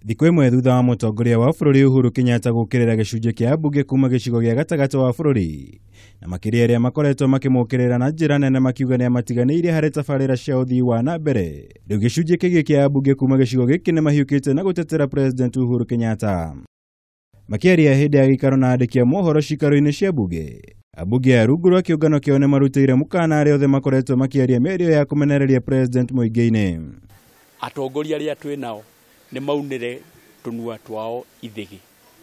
Thikũ ĩmwe thutha wa mũtongoria wa bũrũri Uhuru Kenyatta gũũkĩrĩra gĩcunjĩ kĩa ambunge kuma gĩcigo gĩa gatagatĩ wa bũrũri na makĩria arĩa makoretwo makĩmũkĩrĩra na njĩra nene makiuga nĩ amatiganĩirie harĩ tabarĩra cia ũthii wa na mbere. Rĩu gĩcunjĩ kĩngĩ kĩa ambunge kuma gĩcigo gĩkĩ nĩ mahiũkĩte na gũtetera President Uhuru Kenyatta. Makĩaria hĩndĩ ya gĩikaro na andĩki a mohoro cikaro-inĩ cia bunge, ambunge a rungu rwa kĩũngano kĩao nĩ marutĩire mũkana arĩa othe makoretwo makĩaria mĩario ya kũmenereria President mũingĩ-inĩ. Atongoria arĩa twĩ nao nĩ maunĩre tũnua twao ithĩgĩ,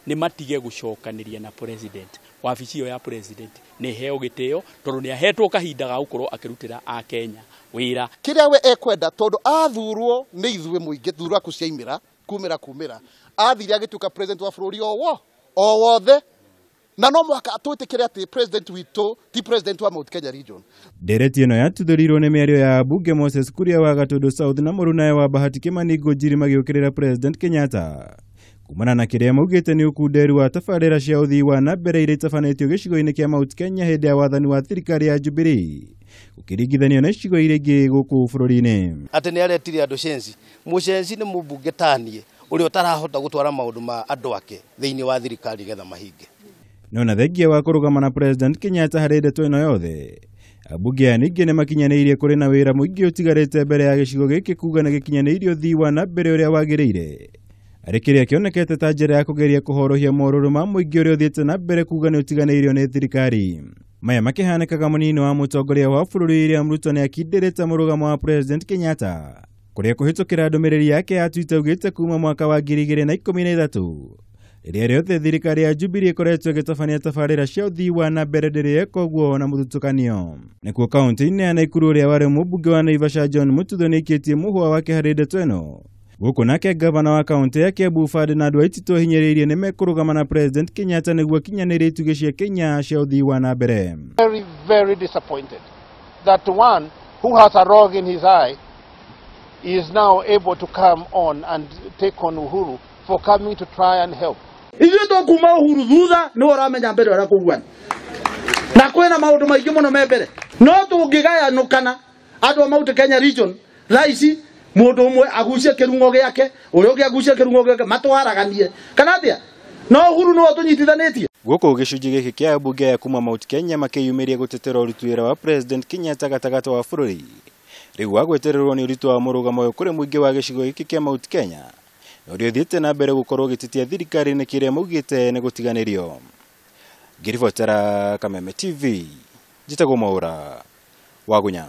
nĩ matige gũcokanĩria na president. Wabici ĩyo ya president nĩ ĩheo gĩtĩo tondũ nĩ ahetwo kahinda ga gũkorwo akĩrutĩra Akenya wĩra. Kĩrĩa we ekwenda tondũ athurwo nĩ ithuĩ mũingĩ, thurwa kuciaimĩra kumĩra kumĩra, athire agĩtuĩka president wa bũrũri o wothe, na no mũhaka twĩtĩkĩre atĩ president witũ ti president wa Mount Kenya region. Ndereti ĩno yatuthũrirwo nĩ mĩario ya ambunge Moses Kuria wa Gatundu South na mũrunawe wa Bahati Kimani Ngunjiri magĩũkĩrĩra President Kenyatta kumana na kĩrĩa maugĩte nĩ ũkunderu wa tabarĩra cia ũthii wa na mbere iria itabanĩtio gĩcigo-inĩ kĩa Mount Kenya hĩndĩ ya wathani wa thirikari ya Jubilee gũkĩringithanio na icigo iria ingĩ gũkũ bũrũri-inĩ. Atĩ nĩ aretire andũ cenci, mũcenci nĩ mũmbunge taniĩ ũrĩa ũtarahota gũtwara maũndũ ma andũ ake thĩinĩ wa thirikari getha mahinge. No na thengia wa kũrũgama na President Kenyatta harĩ ndeto ĩno yothe, ambunge aya ningĩ nĩ makinyanĩirie kũrĩ na wĩra mũingĩ ũtigarĩte mbere ya gĩcigo gĩkĩ kuga nĩ gĩkinyanĩirie ũthii wa na mbere ũrĩa wagĩrĩire, arĩ kĩrĩa kĩonekete ta njĩra ya kũgeria kũhorohia morũrũ ma mũingĩ ũrĩa ũthiĩte na mbere kuga nĩ ũtiganĩirio nĩ thirikari. Maya makĩhanĩkaga mũnini wa mũtongoria wa bũrũri William Ruto nĩ akindĩrĩte mũrũgamo wa President Kenyatta kũrĩa kũhĩtũkĩra ndũmĩrĩri yake ya Twitter augĩte kuma mwaka wa 2013 rĩrĩa rĩothe thirikari ya Jubilee ĩkoretwo ĩgĩtabania tabarĩra cia ũthii wa na mbere ndĩrĩ yeka ũguo na mũthutũkanio. Nĩkuo kaunti-inĩ ya Nakuru ũrĩa warĩ mũmbunge wa Naivasha John Mututho nĩaikĩtie mũhũa wake harĩ ndeto ĩno. Gũkũ nake gavana wa kaunti ya Kiambu Ferdinand Waititu ahinyĩrĩirie nĩ mekũrũgama na President Kenyatta nĩguo akinyanĩrie itugĩ cia Kenya cia ũthii wa na mbere. Very, very disappointed that one who has a rog in his eye is now able to come on and take on Uhuru for coming to try and help. Ithuĩ tũkuma Uhuru thutha nĩwe ũramenya mbere ũrĩa kũguana, na kwĩna maũndũ maingĩ mũno me mbere, no tũngĩgayanũkana andũ a Mount Kenya region thaa ici mũndũ ũmwe agucie kĩrung'o gĩake, ũrĩa ũngĩ agucie kĩrung'o gĩake, matwaraganie kana atĩa? No Uhuru nĩwe ũtũnyitithanĩtie. Gũkũ gĩcunjĩ gĩkĩ kĩa ambunge aya kuma Mount Kenya makĩyumĩria gũtetera ũruti wĩra wa President Kenyatta gatagatĩ wa bũrũri, rĩu wa gwetererwo nĩ ũritũ wa mũrũgamo ũyũ kũrĩ mũingĩ wa gĩcigo gĩkĩ kĩa Mount Kenya ũrĩa ũthiĩte na mbere gũkorwo gĩtetia thirikari nĩ kĩrĩa maugĩte nĩ gũtiganĩrio. Ngĩribotera Kameme TV, njĩtagwo Mwaũra Wagunya.